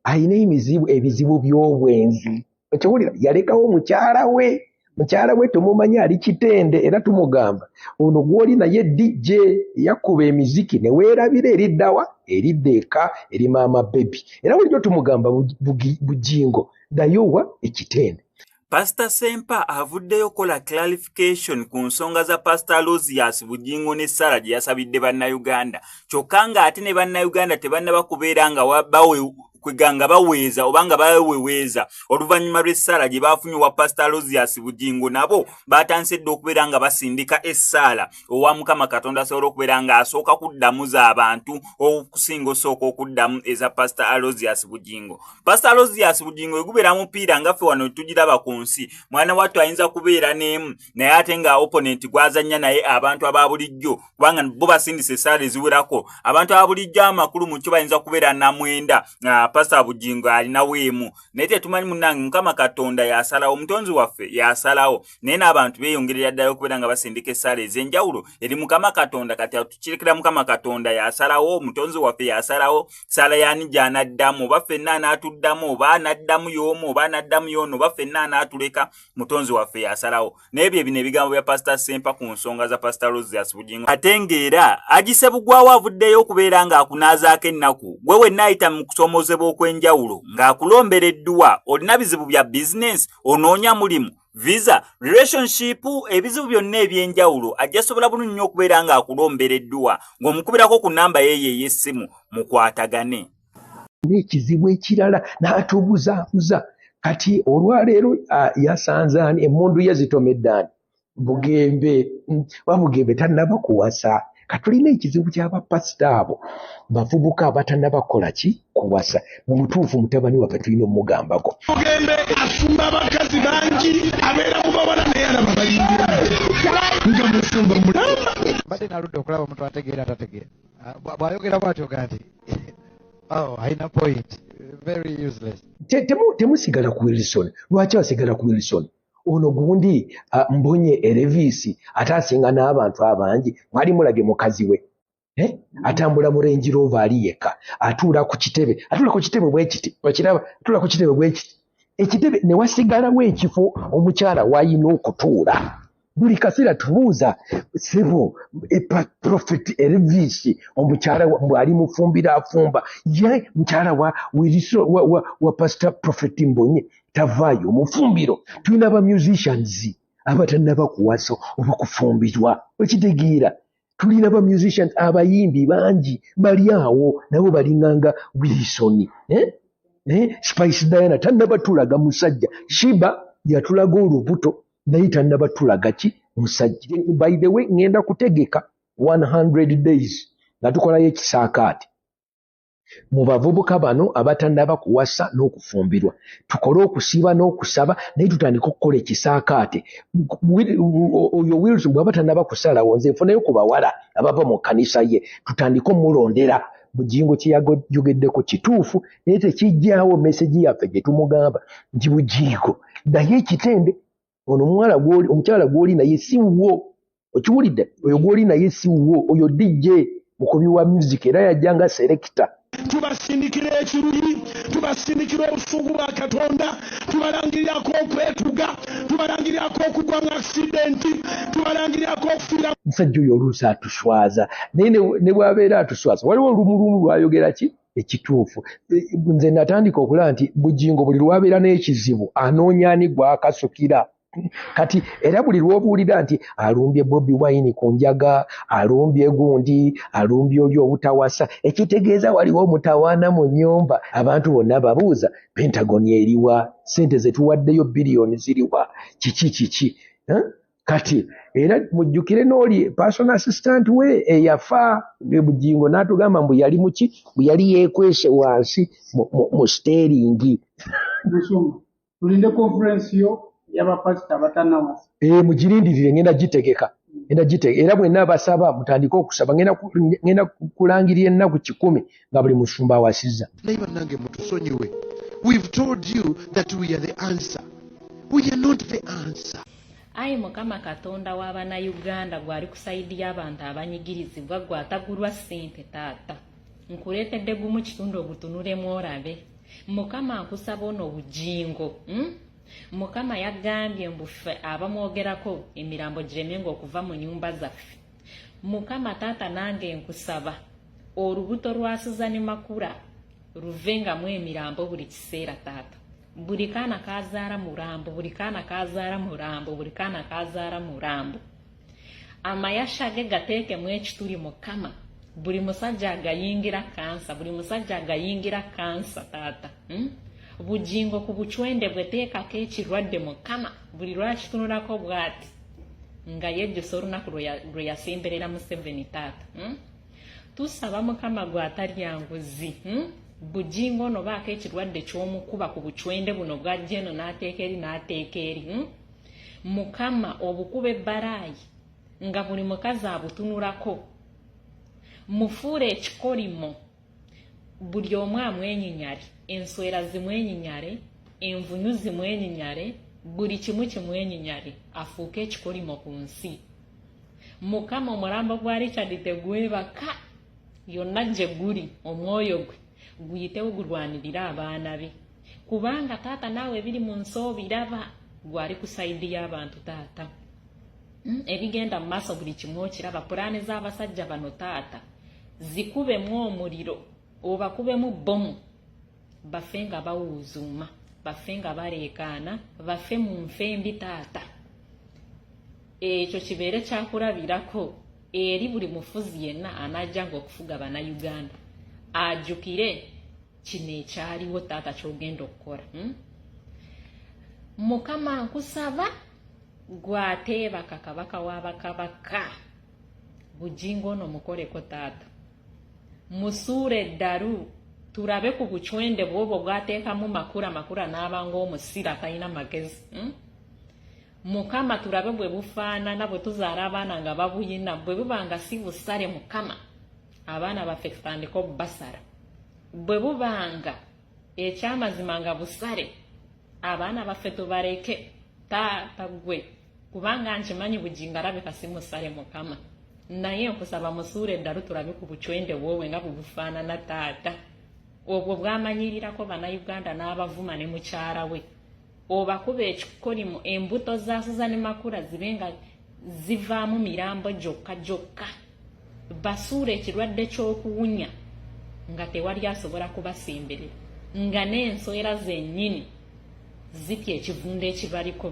Alina emizibu, ebizibu by'obwenzi, okiwulira? Yalekawo mukyala we, mukyala we tumumanyi ali Kitende, era tumugamba ono gw'oli naye DJ yakuba emiziki ne weerabira eriddawa, eridda eka eri maama baby. Era bulijjo tumugamba, Bujingo, ddayo wa ekitende. Pasita Ssempa avuddeyo okukola clarification ku nsonga za Pasita Aloysius Bugingo ne Sarah gye yasabidde Bannayuganda, kyokka ng'ate ne Bannayuganda tebannaba kubeera nga kwega nga baweeza oba nga baweweeza oluvannyuma lw'essaala gye baafunye owa Pasita Aloysius Bugingo. Nabo batandise dda okubeera nga basindika essaala owa Mukama Katonda asobola okubeera ng'asooka kuddamu z'abantu okusinga osooka okuddamu eza Pasita Aloysius Bugingo. Pasita Aloysius Bugingo egubeera mupiira nga ffe wano tugiraba ku nsi. Mwana wattu ayinza kubeera n'emu, naye ate nga opponent gwazannya naye abantu aba bulijjo, kubanga bo basindisa essaala eziwerako. Abantu aba bulijjo amakulu mu kyo bayinza kubeera namwenda, Pasita Bugingo alinawo emu, naye tetumanyi. Munnange, Mukama Katonda yasalawo, Omutonzi waffe yasalawo, naye n'abantu beeyongerera ddala okubeera nga basindika essaala ez'enjawulo eri Mukama Katonda. Kati tukirekera Mukama Katonda yasalawo, Omutonzi waffe yasalawo saala yaani gy'anaddamu, oba ffenna anaatuddamu, oba anaddamu y'omu, oba anaddamu y'ono, oba ffenna anaatuleka. Mutonzi waffe yasalawo. Naye bye bino ebigambo bya Pasita Sempa ku nsonga za Pasita Aloysius Bugingo. Ate ng'era agise bugwawo, avuddeyo okubeera ng'akunaazaako ennaku gwe wenna ayita mu kusoomozebwa okw'enjawulo, ng'akulombera edduwa. Olina bizibu bya bizinensi, onoonya mulimu, visa, relationship, ebizibu byonna ebyenjawulo, ajja sobola bulungi nnyo okubeera ng'akulombera edduwa ng'omukubirako ku namba yeeyo ey'essimu mukwatagane. N'ekizibu ekirala n'atubuzaabuza. Kati olwaleero yasanze ani? Emmundu ye zitomedde ani? Bugembe. Wa Bugembe tannaba kuwasa. Katulina ekizibu ky'abapasita abo bavubuka abatannaba kukola ki? Kuwasa. Mu butuufu mutabani waffe tulina omugambako. Bugembe afumba abakazi bangi, abeera mu bawala, naye alaba balingira nga musumba mulamba. Mbadde naludde okulaba omuntu ategeera atategeera. Ah, bw'ayogera bw'atyo ga nti, oh, alina point, very useless. Temusigala ku Wilson. Lwaki asigala ku Wilson? Ono gundi Mbonye Elvis ate asinga n'abantu abangi. Mwali mulabye mukazi we, eh? Atambula mu Range Rover, ali yekka, atuula ku kitebe, atuula ku kitebe bwe kiti, okiraba? Atuula ku kitebe bwe kiti, ekitebe ne wasigalawo ekifo omukyala w'ayina okutuula. Buli kaseera tubuuza, sebo Prophet Elvis, omukyala bw'ali mufumbira afumba ye mukyala wa Wilson, wa Pastor Prophet Mbonye tavaayo omufumbiro. Tulina ba musicians abatannaba kuwasa oba kufumbirwa, okitegeera? Tulina ba musicians, abayimbi bangi bali awo, nabo balinganga Wilson, eh? Eh? Spice Diana tannaba tulaga musajja. Sheebah yatulaga olubuto, naye tannaba tulaga ki? Musajja. By the way, ŋŋenda kutegeka 100 days nga tukolayo ekisaakaate mu bavubuka bano abatannaba kuwasa n'okufumbirwa, tukole okusiiba n'okusaba, naye tutandike okukola ekisaakaate. Oyo Wilson bw'aba tannaba kusalawo, nze nfunayo ku bawala abava mu kkanisa ye, tutandike omulondera. Bugingo kye yayogeddeko kituufu, naye tekijjaawo message yaffe gye tumugamba nti, Bugingo, naye ekitende ono omuwala gw'oli, omukyala gw'oli naye si wuwo, okiwulidde? Oyo gw'oli naye si wuwo, oyo DJ, mukubi wa music, era yajja nga selector. Tubasindikira ekiruyi, tubasindikira obusungu bwa Katonda, tubalangirirako okwetuga, tubalangirirako okugwa mu accident, tubalangirirako okufiira. Omusajja oyo oluusi atuswaza, naye ne bw'abeera atuswaza, waliwo olumulumu lwayogera ki ekituufu. Nze natandika okulaba nti Bugingo buli lwabeera n'ekizibu anoonya ani gw'akasukira. Kati era buli lw'obuulira nti alumbye Bobi Wine ku njaga, alumbye gundi, alumbye oli obutawasa, ekitegeeza waliwo omutawaana mu nnyumba. Abantu bonna babuuza, Pentagon eriwa? Ssente ze tuwaddeyo biliyoni ziriwa? Kiki kiki, eh? Kati era mujjukire n'oli personal assistant we eyafa, Bugingo n'atugamba mbu yali muki, mbu yali yeekwese wansi mu steering. Musumba, tulinde conference yo y'abapasita abatannawasa. Ee, mugirindirire, ngenda gitegeka, ngenda gitegeka. Era bwenna abasaba mutandike okusaba, ngenda kulangirira ennaku 100 nga buli musumba awasizza. Naye bannange, mutusonyiwe. We've told you that we are the answer. We are not the answer. Ayi Mukama Katonda w'Abannayuganda, gwali ku side y'abantu abanyigirizibwa, gwatagulwa ssente, taata, nkuleetedde gumu kitundu ogutunulemu olabe. Mukama nkusaba ono Bujingo, Mukama yagambye mbu ffe abamwogerako emirambo giremenga okuva mu nyumba zaffe. Mukama taata nange nkusaba olubuto lwa Suzani Makula luvengamu emirambo buli kiseera taata. Buli kaana kazaala mulambo, buli kaana kazaala mulambo, buli kaana kazaala mulambo. Amayasha ge gateekemu ekituli Mukama. Buli musajja agayingira kansa, buli musajja agayingira kansa taata. Bujingo ku bucwende bwe teekako ekirwadde Mukama. Buli lwakitunulako bw'ati nga yejjusa olunaku lwe yasemberera Museveni taata. Tusaba Mukama gw'atalya nguzi. Bujingo ono baako ekirwadde ky'omukuba ku bucwende buno bw'ajja eno n'ateeka eri n'ateeka eri. Mukama obukuba ebbalaayi nga buli mukazi abutunulako. Mufuule ekikolimo buli omu amwenyinyale, enswera zimwenyinyale, envunyu zimwenyinyale, buli kimu kimwenyinyale, afuuke ekikolimo ku nsi. Mukama omulambo gwa Richard tegwebaka, yonna gye guli omwoyo gwe guyitewo gulwanirire abaana be. Kubanga taata naawe ebiri mu nsi obiraba, gwali ku sayidi y'abantu taata. Ebigenda mu maaso buli kimu okiraba, pulaani z'abasajja bano taata zikubemu omuliro obakubemu bbomu, bafe nga bawuuzuuma, bafe nga baleekaana, bafe mu nfa embi taata. Ekyo kibeere kyakulabirako eri buli mufuzi yenna anajjanga okufuga Bannayuganda, ajjukire kino ekyaliwo taata ky'ogenda okukola. Mukama nkusaba gw'ateebaka kabaka w'abakabaka, Bujingo ono mukoleko taata, musuule eddalu tulabe ku bucwende bw'obwo bw'ateekamu Makula, Makula n'aba ng'omusira atalina magezi. Mukama tulabe bwe bufaanana bwe tuzaala abaana nga babuyina, bwe buba nga si busale Mukama abaana baffe tutandike obbasala, bwe bubanga ekyamazima nga busale abaana baffe tubaleke taata gwe, kubanga nkimanyi Bujingo alabika si musale Mukama, naye nkusaba musuule eddalu tulabe ku bucwende bwobwe nga bwe bufaanana taata, obwo bwamanyirirako Bannayuganda n'abavuma ne mukyala we. Obakuba ekikolimo, embuto za Suzani Makula zibe nga zivaamu mirambo gyokka gyokka, basuula ekirwadde ky'okuwunya nga tewali asobola kubasemberera, nga n'enswera zennyini zitya ekivundu ekibaliko.